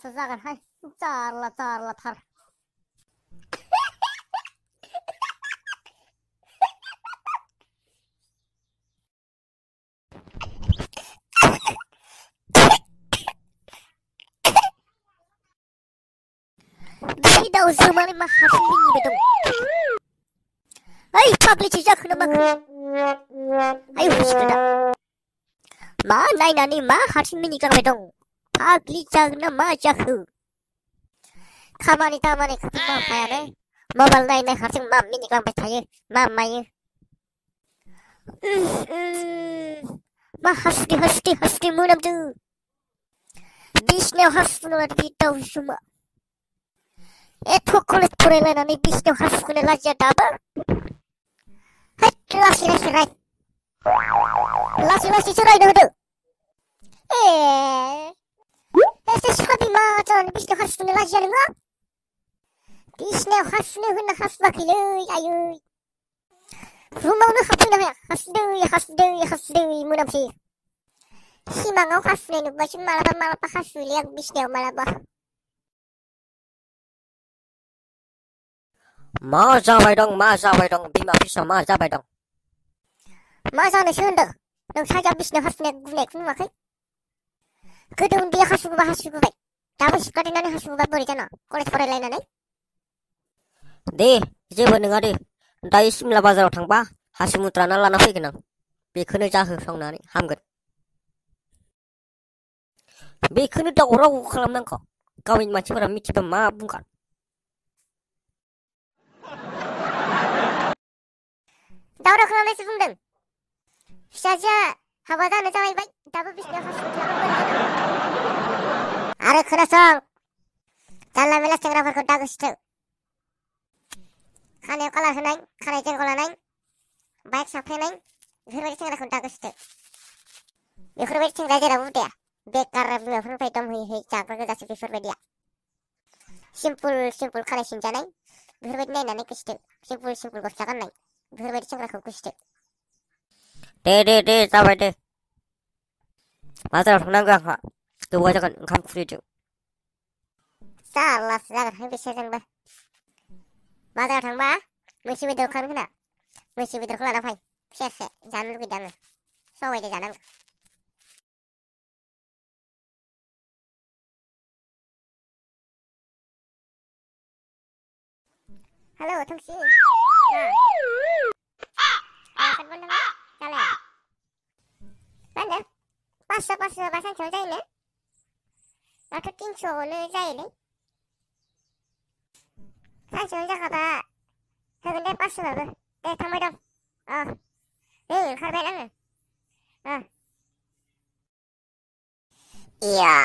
Tarlası zaten hay. Tarla tar. Bir de uzmanı mahasını gibi dong. Ay publicizak na mak. Ay husto na. Ma nay nani ma hasin mini kang bedong. Publicizak na ma jahu. Kamani tamani kapag ma kaya na. Mobile nay hasin ma mini kang betaye. Ma maye. Ma hasti munam tu. Bisne hasno na dito suma. Eto kulit purela na ni bisne hasno na laja daba. Lasi rai. Lasi surai dulu. Ese sabi macam bisne hasno na laja nga. Bisne hasno na hasba kiloy ayoy. Rumah na hasno na hasno munam si. Si mga hasno na ba si malapa hasno liang bisne malaba. Ma ra vai dong, bima bisa ma ra vai dong. Masa na sunda. Nang saja bisne hasne gunek numa kai. Kedung dia hasu ba. Tapos kadina ni hasu ba bori jana. College pore lain na. दे जेबो नङा दे दायो सिमला बाजाराव थांबा हासिमुत्राना लाना फैगोन आं बेखौनो जाहोखांनानै हामगोन बेखौनो दावराव खालामनांगौ गावनि मानसिफोरा मिथिबा मा बुंगोन दावराव खालामनायसो बुंदों फिसाजोआ हाबा जानो जाबाय दाबो बिसिनायाव हासिमुत्राना बोरै जादों आरो खोनासं जानला मेला सेंग्राफोरखौ दागोसोथो खानायाव कालार होनाय खानाय जेंग लानाय बाइक साफ्रेनाय बेफोरबायदि सेंग्राखौ दागोसोथो बेफोरबायदि सेंग्राया जेरावबो उदाया बेकार बिमाफोरनिफ्राय दम होयै जाग्रा गोजासो बेफोरबायदिया सिम्पोल खानाय सिनजानाय बेफोरबायदि नायनानै गोसोथो सिम्पोल गस्ला गाननाय बेफोरबायदि सेंग्राखौ गोसोथो दे जाबाय दे बाजाराव थांनांगौ आंहा गोबाव जागोन ओंखाम खुरैदों जारलासो जागोनहाय बिसोरजोंबो बाजाराव थांबा मैसो बेदर खानो होना मैसो बेदरखौ लाना फै सेरसे जानो लुगैदों आङो सबायजों जानांगौ hello थंसि kan bener kalian mana pas pasan coba ini atau tinso nih saya ini saya coba kata sebentar pas bagus deh kamu dong karena iya